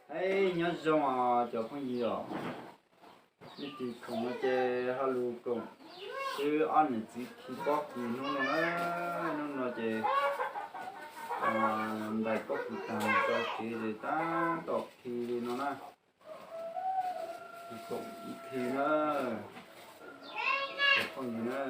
Hais nyob zoo os cov phooj ywg os, nej tus khoom no ces ho lus koom xwb, ob niam txiv khi pob kws hnub no na. Hnub no ces ntais pob kws tag tso kev ces tab tom khi li no na. Koom ib khi na, cov phooj ywg na.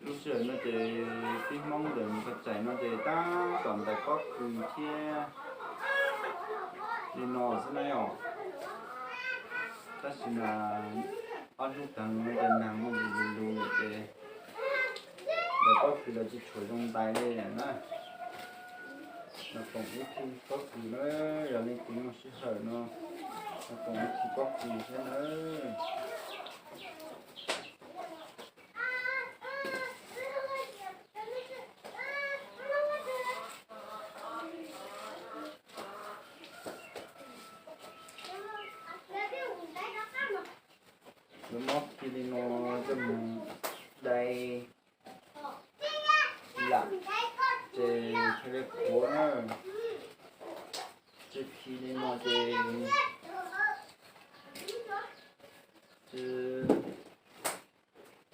Lub sij hawm no ces tib Hmoob ntawm Mus Koj Tsaim no ces tab tom ntais pob kws thiab li no xwb na yom. Tab sis mas ob hnub tag no ces nag muaj lus lus lus ces ntais pob kws los tsis tshua zoo ntais li na. Los koom ib khi pob kws na, yog leej twg muaj sij hawm no los koom ib khi pob kws thiab na. Lub mob khi li no coj mus dai lam ces thiaj li qhuav na. Tsis khi li no ces tsis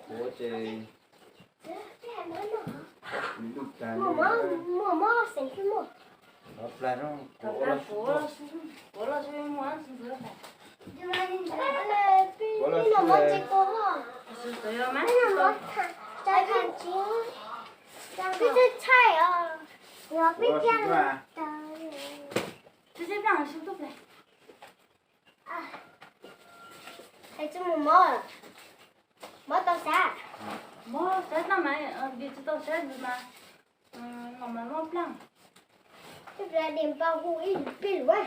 qhuav ces pob kws lwj tag li. Thov plag no, qhuav los sub, qhuav los sub, qhuav los sub. Mob tau sab, mob sab tau mas, tsis tau sab ntawd mas, los mas mob plag. Ib pliag di npau hu ib plig luaj.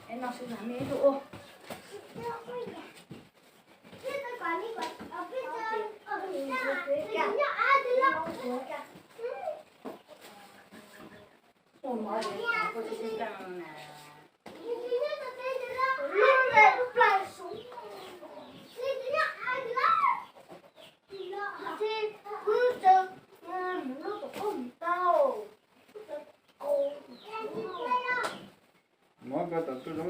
Es no sawv daws me ib tug ua. Muab koj tom tsuj zoo,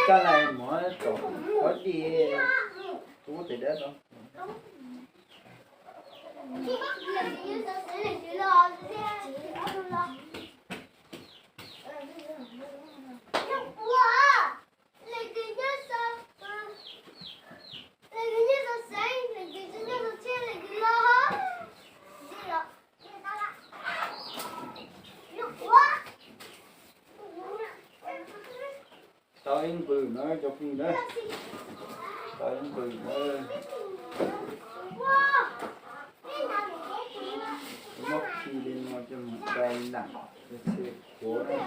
coj lais muab tom qhov di, tub tes dab tau. Tau ib nqws na cov phooj ywg na, tau ib nqws na. Muab khi li no coj mus dai lam, ces qhuav na.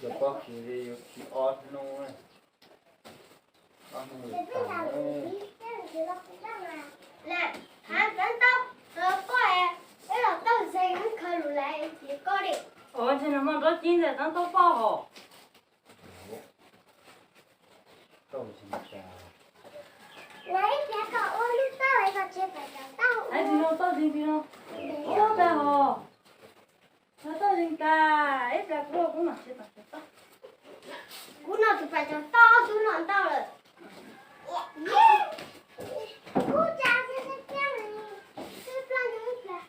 Cov pob kws yuav khi ob hnub. Ua tsis no muaj nrab cib ntawm tab tau poj hos. Ib pliag kom ua lub tauj es kom tsis pom cov tauj. Ais, tsis no tauj zeeg tsis no. Tauj tag hos. No tauj zeeg tas, ib pliag kuv ua kuv mam tsis pom cov tauj. Kuv no tsis pom cov tauj, tub no ntau lawm. Kuv tsa tsis tau, tsis pom ib pliag.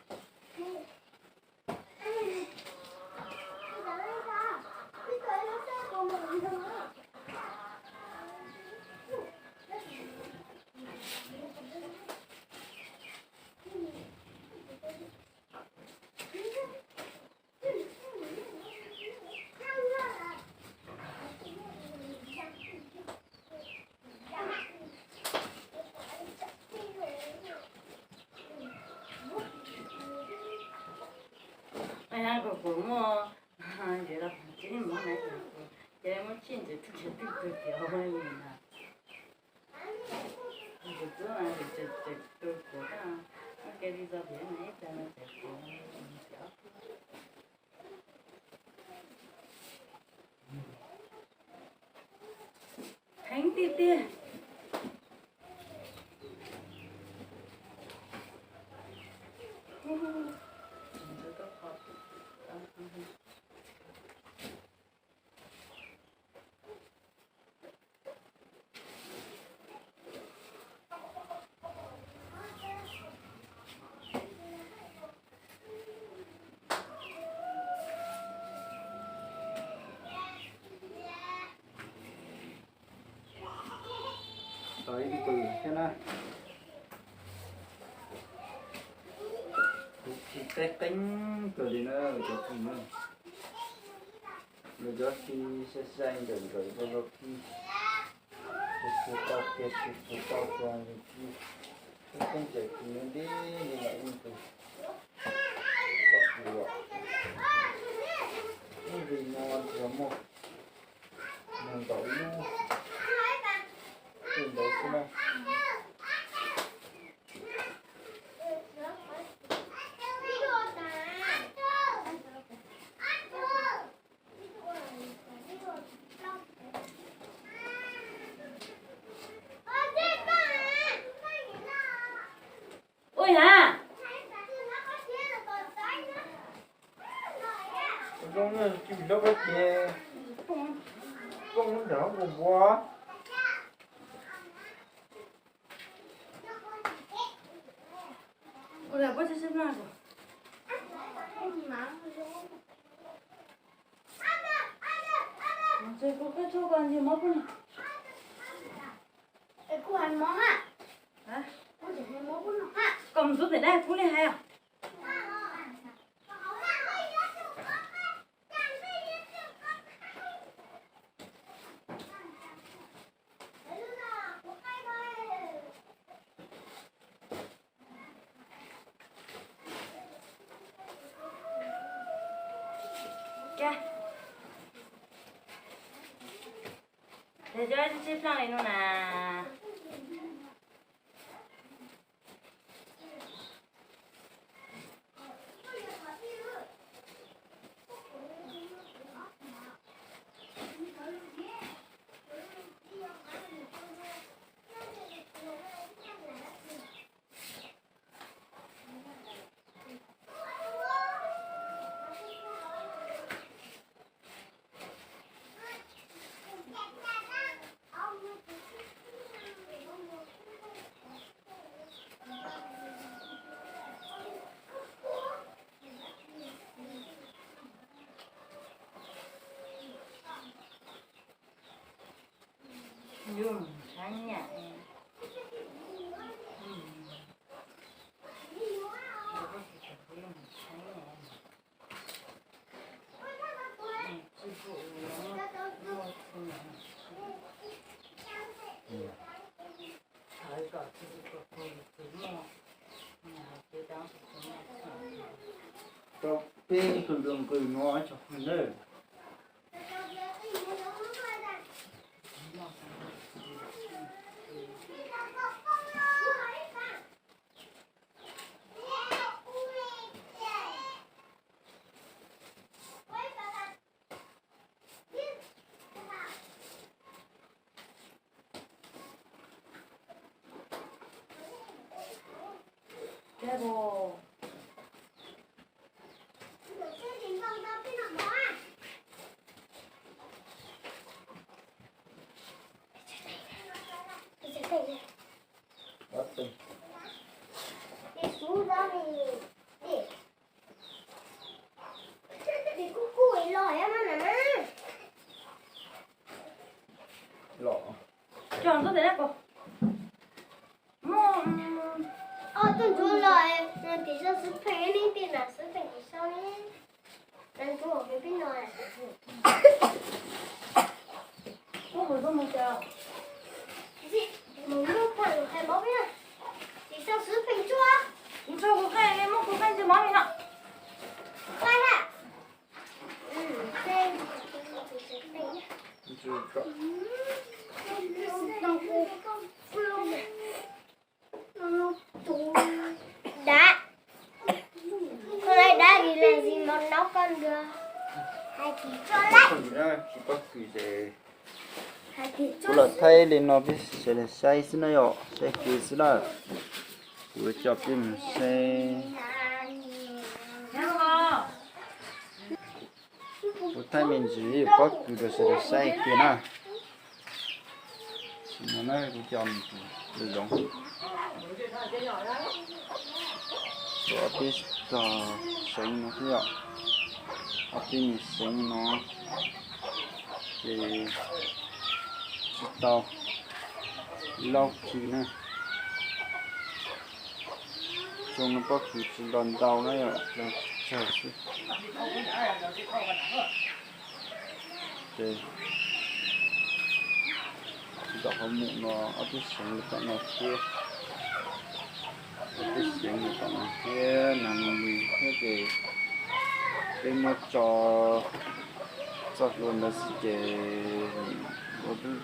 Kuv muaj ntsev los tsis muaj na, ces muab tshij ntsev twb tsis twg tug tiav li na. Tus tub mas tseem tu kuv, muaj kev li txog tiav no ib tag no tseem kuv tiav. tiag. Tau ib tug thiab na. Kuv khi qeeb qeeb kawg li na cov phooj ywg. Lawv cov khi sai sai nkawm nkawm rau los khi, tsis tau kiag, tsis tau kiag li khi. Qeeb qeeb ces khi nti li mam ib tug. Ib vim no yog muaj nees nkaum lub, tej ntawd xwb na. Ua li hab? Zoo na, tsis lub koj ces poob nrog nkuas npua. Ua li puab tsi sib plag. Kuv qab tshuaj koj ntsia mob pub no. Koj mus ntxuav pem dab pub li hais os. Cas, cas cov sib plag li no na. Yus mus tshab nyam. Rau peb tus nqus no cov phooj ywg. Coj ntsuab tes na koj. Muaj ob tug ntsuab los, no tim sau xwb pheej, nej tim na xwb pheej tim sau ne. Ntsuab peb peb no. Muab kuv ntsuab mus cas. Mus muab pheej hais mob peb na. Tim sau xwb pheej ntsuab. Kuv tso kuv qeej li, muab kuv qeej ntsia mob li no. Qeej ha. Dab, koj laij dab vim lawv tsis mob noj koj ntag. Hais tsis tso lawm. Tsis paub kws ces Kuv los thaij li no peb sawv daws saib xwb na yom, saib kiag xwb na. Kuv coj peb mus saib. Kuv thaij me ntsis pob kws rau sawv daws saib kiag na. Sim no na kuv coj mus zoov. Tshuav ob peb tog seev no thiab yom, ob peb me seev no ces tsis tau laub khi na. Tsoo no pob kws tsis los ntau na yom, los tsawg xwb. Ces tom qhov mus no ob peb seev li tom no thiab, ob peb seev li tom no thiab, nag nws thiab ces peb muab tso txoj hlua ntawd xwb ces ua twb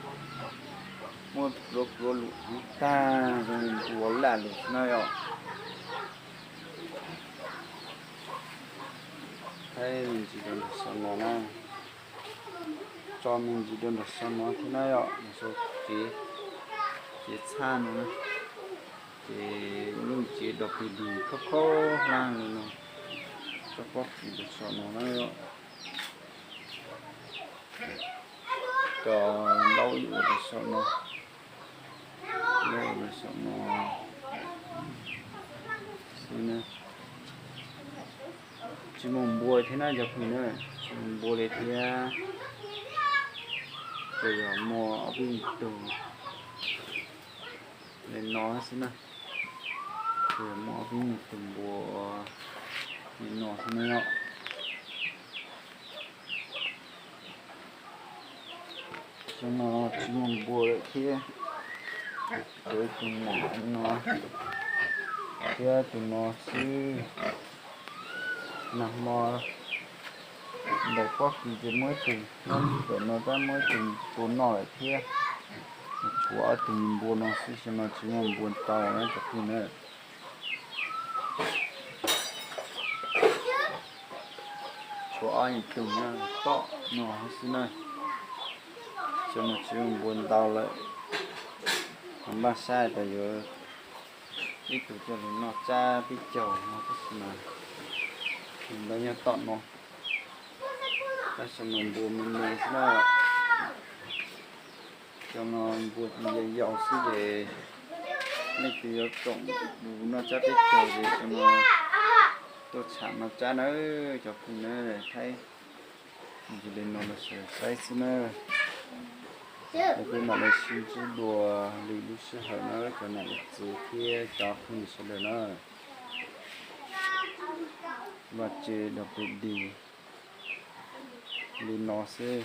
muab pluav pluav lus heev tag zoo li npua laj lus na yom. Thaij me ntsis rau nram saum no na, tso me ntsis rau nram saum no thiab na yom, nram saum kev, kev txhaj no na, ces yeej tsev dog pes dig khob khob hlab li no, tso pob kws rau saum no na yom. Cov laub ua rau saum no, laub ua rau saum no xwb na. Tsis muaj npua thiab na cov phooj ywg na, tsis muaj npua li thiab. Ces yog muaj ob peb tug li no xwb na, ces yog muaj ob peb tug npua li no xwb na yom. Xyoo no tsis muaj npua lawm thiab, tshuav tus nam no thiab tus no xwb. Nag hmo ntais pob kws ces muaj ib tug nyob ntawm no tab muaj ib tug tua noj lawm thiab. Tshuav ob tug npua no xwb, xyoo no tsis muaj npua tau na cov phooj ywg na. Tshuav ob tug nyob tom no xwb na. Xyoo no tsis muaj npua ntau lawm, ho npaj saib tas yuav ib tug coj los noj tsab peb caug no tab sis mas ntawd nyob tom no. Tab xyoo no npua me me xwb na. Xyoo no npua yau yau xwb ces leej twg yuav koom mus noj tsab peb caug ces xyoo no tuaj tsham noj tsab nawb cov phooj ywg na. Thaij ntsis li no los sawv daws saib xwb na. Ces peb mam li sib ntsib dua lwm lub sij hawm na cov nam cov txiv thiab cov phooj ywg sawv daws na. Vaj tse dog pes dig li no xwb.